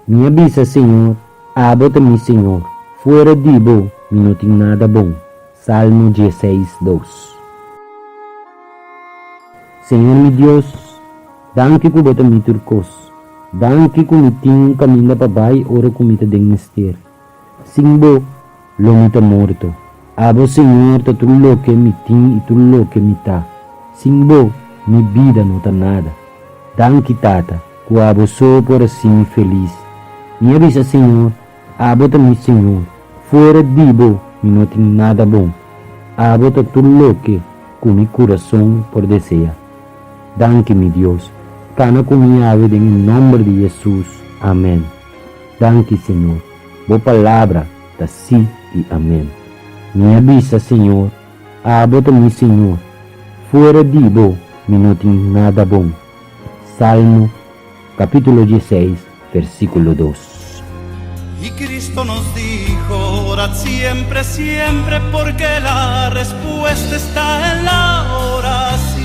Mi a bisa Señor, Abo ta mi Señor, fuera di bo mi no tin nada bon. Salmo 16, 2. Señor mi Dios, danki ku bo ta mi tur kos. Danki ku mi tin un kaminda pa bai ora ku mi ta den mester. Sin bo, lo mi ta morto. Abo, Señor, ta tur loke mi tin i tur loke mi ta. Sin bo, mi bida no ta nada. Danki, Tata, ku abo so por hasi mi felis. Mi a bisa Señor, Abo ta mi Señor, fuera di bo mi no tin nada bon. Abo ta tur loke ku mi kurason por desea. Danki, mi Dios, kana ku mi awe den e nòmber di Hesus. Amèn. Danki, Señor, bo palabra ta sí i amèn. Mi a bisa Señor, Abo ta mi Señor, fuera di bo mi no tin nada bon. Salmo, kapítulo 16, versíkulo 2. Y Cristo nos dijo, orad siempre, siempre, porque la respuesta está en la oración.